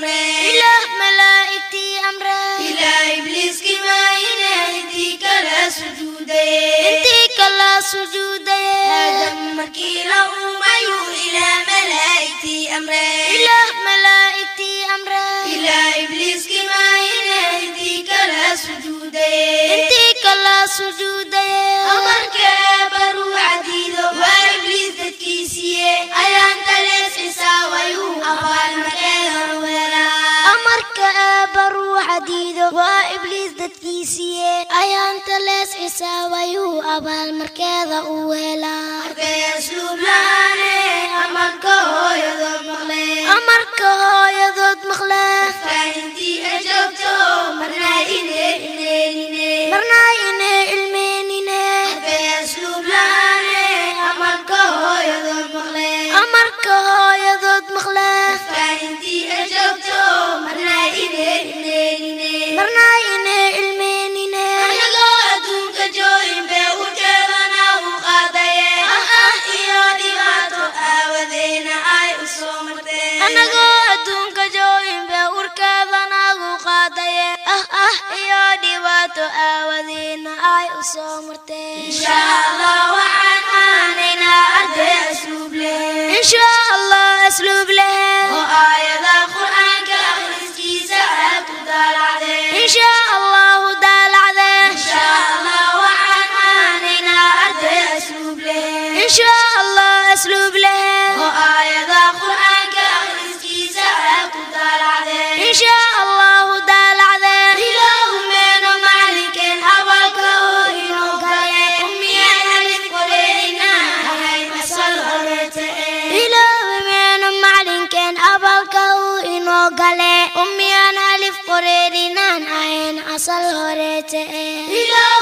Amree. Ilaah malaa'igtii amree. Ilaah ibliiskii maahine, intii kala sujuudaye. Intii kala sujuudaye. Aadam markii la uumayuu Ilaah malaa'igtii amree. Ilaah malaa'igtii amree. Ilaah ibliiskii maahine, intii kala sujuudaye. Intii kala sujuudaye. Amarka Eebba ruuxa diido waa ibliis dadkiisiiye, ayaanta lees xisaabayuu abaalmarkeeda u helaa. Amarka Eebba ruuxa diido waa ibliis dadkiisiiye, ayaanta lees xisaabayuu abaalmarkeeda uu helaa. Arday asluub la'aane, amarka hooyadood maqlee. Amarka hooyadood maqlee. Faahintii ay joogto marna inay ilmeenine. Marna inay ilmeenine. Arday asluub la'aane, amarka hooyadood maqlee. Amarka hooyadood maqlee. Faahintii ay joogto marna inay ilmeenine. Marna inay ilmeenine. Anagoo adduunka joogin bee urkeedana u qaadaye, ah ah iyo dhibaato aawadeena ay u soo marteen. Anagoo adduunka joogin bee urkeedanagu qaadaye, ah ah iyo dhibaato aawadeena ay u soo marteen. Insha Allah waxaan aanaynaa arday asluub leh. Insha Allah asluub leh. Oo aayada Qur'aanka akhriskiisa aad ku daalacdee. Insha Allahu daalacdee. Insha Allah waxaan aanaynaa arday asluub leh. Insha Allah asluub leh. Oo aayada Qur'aanka akhriskiisa aad ku daalacdee. Insha Allahu daalacdee. Ilaahumeeno macalinkeen abaalka oo inoo gale, ummiyaan alif qoreenina ahayn asal horeete. Ilaahumeena macalinkeen abaalka uu inoo gale, ummiyaan alif qoreerinaan ahayn asal horeete. Ilaahu